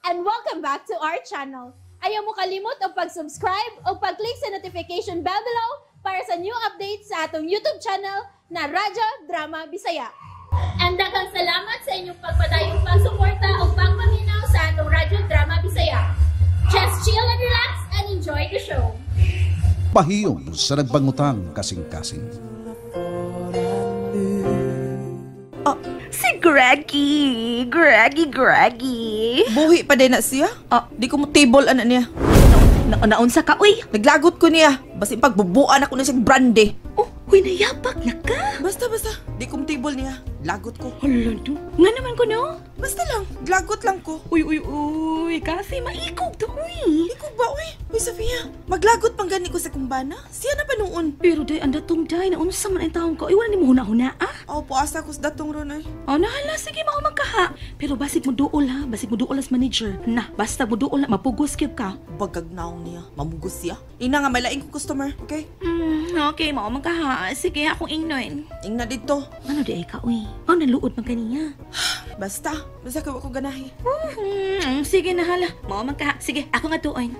And welcome back to our channel. Ayaw mo kalimot og pag-subscribe o pag-click sa notification bell below para sa new updates sa atong YouTube channel na Radyo Drama Bisaya. And daghang salamat sa inyong pagpadayong pagsuporta o pagpaminaw sa atong Radyo Drama Bisaya. Just chill and relax and enjoy the show. Pahiyom sa nagbangutang kasing-kasing. Oh, si Greggy! Greggy, Greggy! Buhi pa din na siya. Ah. Di ko mo table ana niya. Naunsa ka, uy! Naglagot ko niya. Basin pagbubuan ako na siyang brandy. Oh, uy, nayabak na ka! Basta, basta. Di ko mo table niya. Lagot ko. Hala, do. Nga naman ko, no? Basta lang. Lagot lang ko. Uy, uy, uy! Kasi maikog to, uy! Ikaw ba, uy? Uy, Sofia. Maglagot pang gani ko sa kumbana. Siya na pa noon. Pero day, ang datong day, naunsa man ang taong ka. Uy, wala ni mo huna-huna, ah? Aw, puasa ko sa datong ron, uy. Oh, nahala, sige, maumang ka, ha? Pero basig mo duol, ha? Basig mo duol as manager. Na, basta mo duol na, mapugos kyud ka. Bagagnaong niya. Mamugos siya. Ina nga, may laing kong customer, okay? Okay, maumang ka, ha? Sige, akong ingnon. Ingna dito. Ano di ay ka, uy? Oh, naluod man kaniya. Basta. Basta kay wa ko ganahi. Sige na, hala. Maumang ka, ha? Sige, ako nga tuon.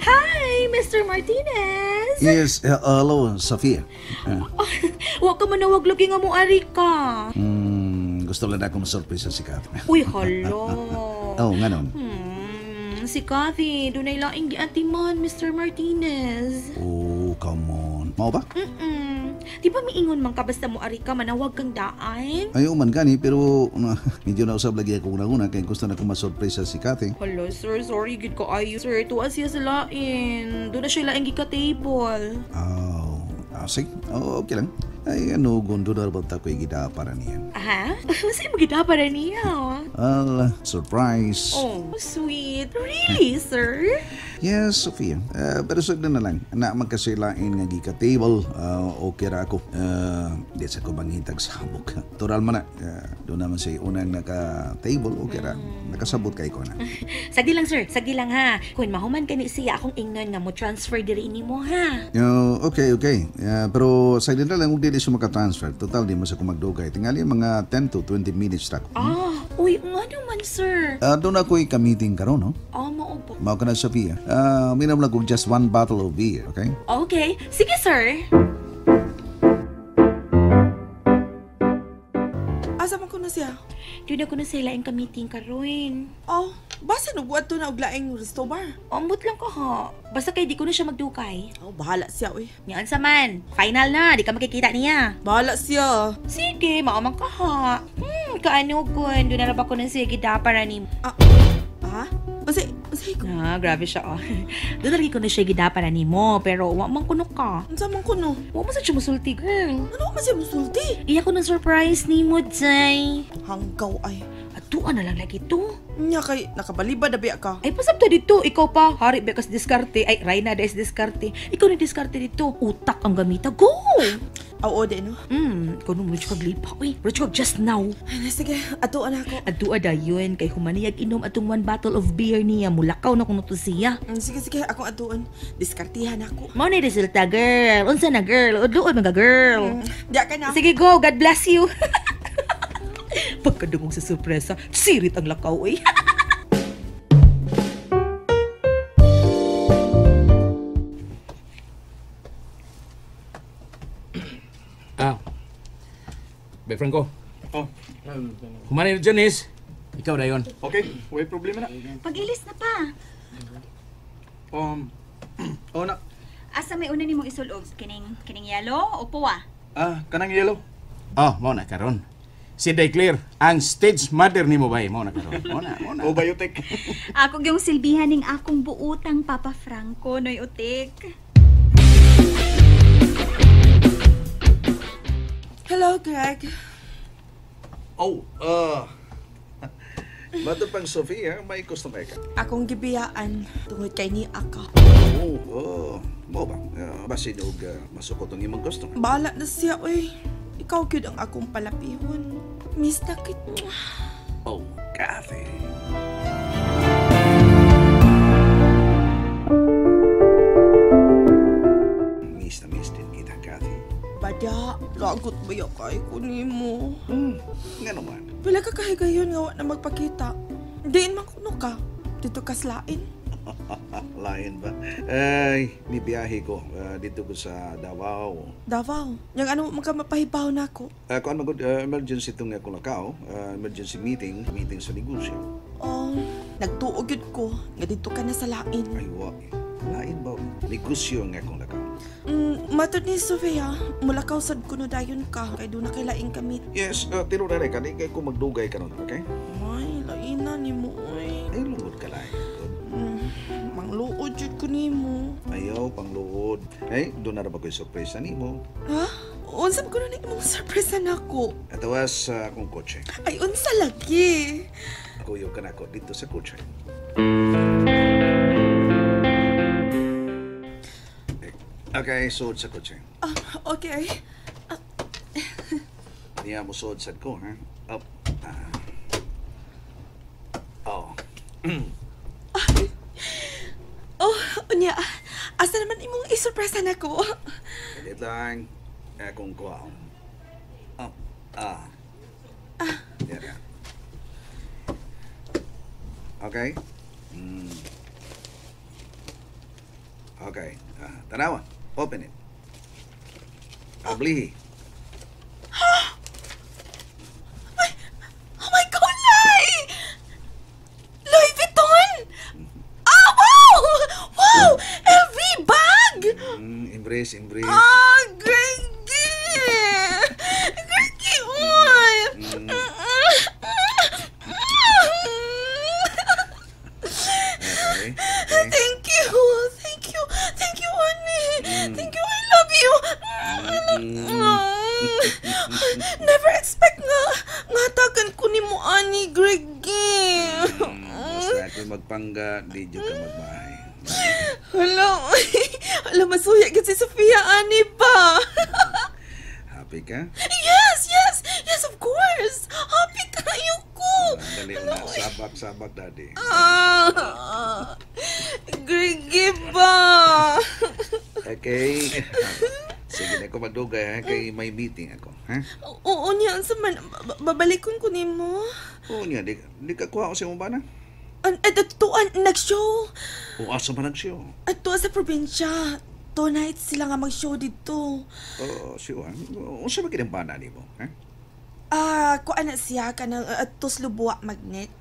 Hi, Mr. Martinez! Yes, hello, Sofia. Wa ka manawag lagi nga mo ari ka. Gusto lang ako masurpresa si Cathy. Uy, hala. Oh, nga nun. Si Kathy, dunay laing giatiman, Mr. Martinez. Oh, come on. Mao ba? Di ba miingon man ka basta mo ari ka, manawag kang daan? Ayaw man gani, pero medyo nausab lagi ako una-una kaya gusto na akong masurpresa si Cathy. Hala, sir, sorry, gid ko ayo, sir. Tuwa siya sa lain. Doon na siya laing gika-table. Oh, sige. Oh, okay lang. Ay, ano, gundo na ba tako'y gida para niya? Ha? Sa'yo mo gida para niya? Al, surprise. Oh, sweet. Really, sir? Yes, Sofia. Pero sugdan na lang. Na magkasilain nga gika-table, okay ra ako. Di sa ko mangitag sabok. Tural man na. Doon naman sa unang naka-table, okay ra. Nakasabot kay ko na. Sagdi lang, sir. Sagdi lang, ha? Kung mahuman ka ni siya, akong ingnon nga mo transfer diri nimo, ha? Okay, okay. Pero sa na lang, huwag dili siya makatransfer. Total, di mo sa kumagdugay. Tingali mga 10 to 20 minutes ra ako. Ah, uy, nga naman, sir. Doon ako'y ka-meeting karon, no? Ah, mao ba? Mao ka na, Sofia. Minom lang kog just one bottle of beer, okay? Okay. Sige, sir. Asa man ko na siya? Doon ako na sa laing ka-meeting karon. Oh, basta nagbuhat to na og laing resto bar. Ambot lang ko, ha? Basta kay di ko na siya magdukay. Oh, bahala siya, uy. Niyan sa man. Final na, di ka makikita niya. Bahala siya. Sige, maamang ka, ha? Kaano kun? Doon na ba ko ng sige para ni... Ah, ha? Basta, basta ko. Ah, grabe siya, oh. Doon na ko na siya gida para nimo, pero wa man kuno ka. Unsa man ko no? Wa man sa siya musulti, girl. Ano man siya musulti? Iya ko ng surprise nimo, Jay. Hanggaw ay. Atuan na lang lagi to. Nya kay nakabalibad na biya ka. Ay, pasabta dito. Ikaw pa. Hari ba kas diskarte? Ay, Rayna des diskarte. Ikaw na diskarte dito. Utak ang gamita. Go! Aw, o di, no? Ikaw nung muna kag lipa. Uy, muna kag just now. Ay, sige, atuan ako. Adua dayon kay humaniyag inom atong one bottle of beer niya. Mulakaw na kuno to siya. Sige, sige, akong atuan. Diskartihan ako. Mao na resulta, girl. Unsa na, girl? Udluod mga girl. Diya ka na. Sige, go. God bless you. Pagkadungog sa sorpresa, sirit ang lakaw, eh. Ah. Be Franco. Oh. Humanay na Janice. Ikaw na yon. Okay, way problema na. Pag-ilis na pa. Oh na. Asa may una nimong isulob? Kining yellow o puwa? Ah, kanang yellow. Oh, mao na karon. Si Day Clear, ang stage mother nimo bay, mao na karon. Mao na, mao na. O biotech. Ako gyung silbihan ning akong buutang Papa Franco noy utik. Hello, Greg. Oh, Bato pang Sofia, may customer ka. Akong gibiyaan tungod kay ni Aka. Oh, mao ba? Basin og masukot ang imong customer. Bahala na siya, uy. Ikaw gyud ang akong palapihon. Miss na kita. Oh, Kathy. Miss na miss din kita, Kathy. ba da? Lagot ba ya kay ko nimo? Nga naman. Pila ka kahigayon nga wa na magpakita. Diin man kuno ka. Dito kaslain. Lain ba? Ay, ni biyahe ko dito ko sa Davao. Davao. Yang ano man ka mapahibaw nako? Kuan man gud, emergency tong akong lakaw, emergency meeting sa negosyo. Oh, nagtuo gyud ko nga dito ka na sa lain. Ay, wa. Lain ba? Negosyo nga akong lakaw. Matod ni Sofia, mulakaw sad kuno dayon ka kay doon na kay laing kamit. Yes, tiro na rin ka. Di kay ko magdugay ka nun, okay? Ay, laina nimo oy. Ay, lungod ka lain. Mangluod jud ko nimo. Ayaw, pangluod. Ay, doon na ra ba ko'y surprise na nimo? Ha? Unsa ba kuno ni imong surprise nako? Atawas sa akong kotse. Ay, unsa lagi? Kuyo ka na ako dito sa kotse. Okay, suod sa kotse. Okay. Niya mo suod sad ko, ha? Up. Oh. Oh, unya. Asa naman imong isurpresa nako? Kalit lang. Akong kuha. Up. Ah. There. Okay? Okay. Tanawa. Open it. Ablihi. Oh my God, Lai! Louis Vuitton! Ah, wow! Wow! LV bag! Embrace, embrace. Ah, Greggy! Greggy, uy! Okay. Okay. Thank you! Thank you! Thank you, honey! Thank you! I love you! Never expect nga ngatagan ko ni mo, ani, Greggy! Basta ako'y magpangga, di dyan ka magmahay. Hala, hala, masuya gid si Sofia, ani ba? Happy ka? Yes, yes! Yes, of course! Happy kayo ko! Dali na, sabak, sabak, daddy. Ah, Greggy ba? Okay. Sige na ako magdugay, ha? Kay may meeting ako. Ha? Oo niya, unsa man, babalikon ko nimo. Oo niya, di ka kuha ko sa imong bana. Tuan, nag-show. O asa man nag-show? At tuwa sa probinsya. 2 nights sila nga mag-show dito. Oo, siya. Unsa ba kinang bana nimo? Ha? Kuan na siya kanang Tuslob Buwa magnet.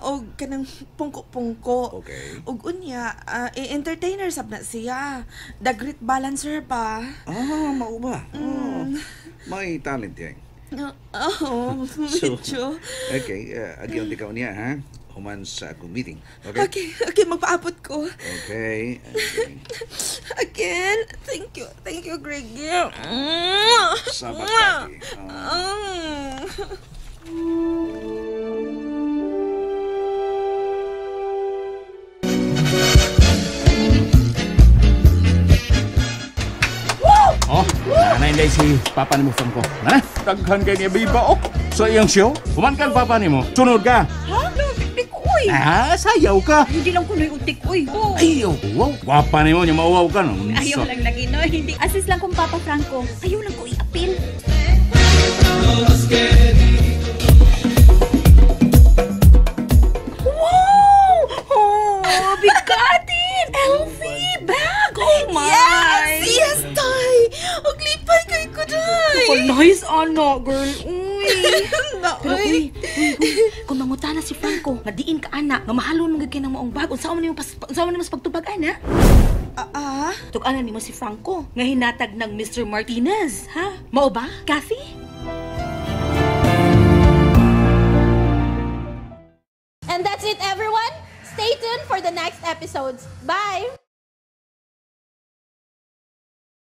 Og kanang pungko-pungko. Okay. Og unya, entertainer sab na siya. The Great Balancer pa. Ah, mao ba? Oh, may talent yan. Oh, medyo. Okay, agyon di ka niya, ha? Human sa akong meeting. Okay? Okay, okay, magpaabot ko. Okay. Okay. Again, thank you. Thank you, Greggy. Sabak lagi. Oh, nanay day si papa nimo Franco. Na, daghan kay niya biba oh. Sa iyang show, human kang papa nimo. Sunod ka. Ha? Uy. Ah, sayaw ka. Hindi lang kunoy utik, uy. Oh. Ay, wow. Gwapa nimo, nya mauwaw ka no. Ayaw lang lagi, no. Hindi. Assist lang kong Papa Franco. Ayaw lang ko i-appeal. Wow! Oh, bigatin! LV bag! Oh my! Yes! Yes, tay! Maglipay kay ko, day! Oh, nice, ano, girl. Uy. Na, Pero uy. uy, uy, kung mangutana si Franco, nga diin ka ana, nga mahalon mo gyud kay nang maong bag, unsa man nimo pas pagtubag ana? Tug-anan nimo si Franco nga hinatag ng Mr. Martinez, ha? Mao ba, Kathy? And that's it, everyone. Stay tuned for the next episodes. Bye!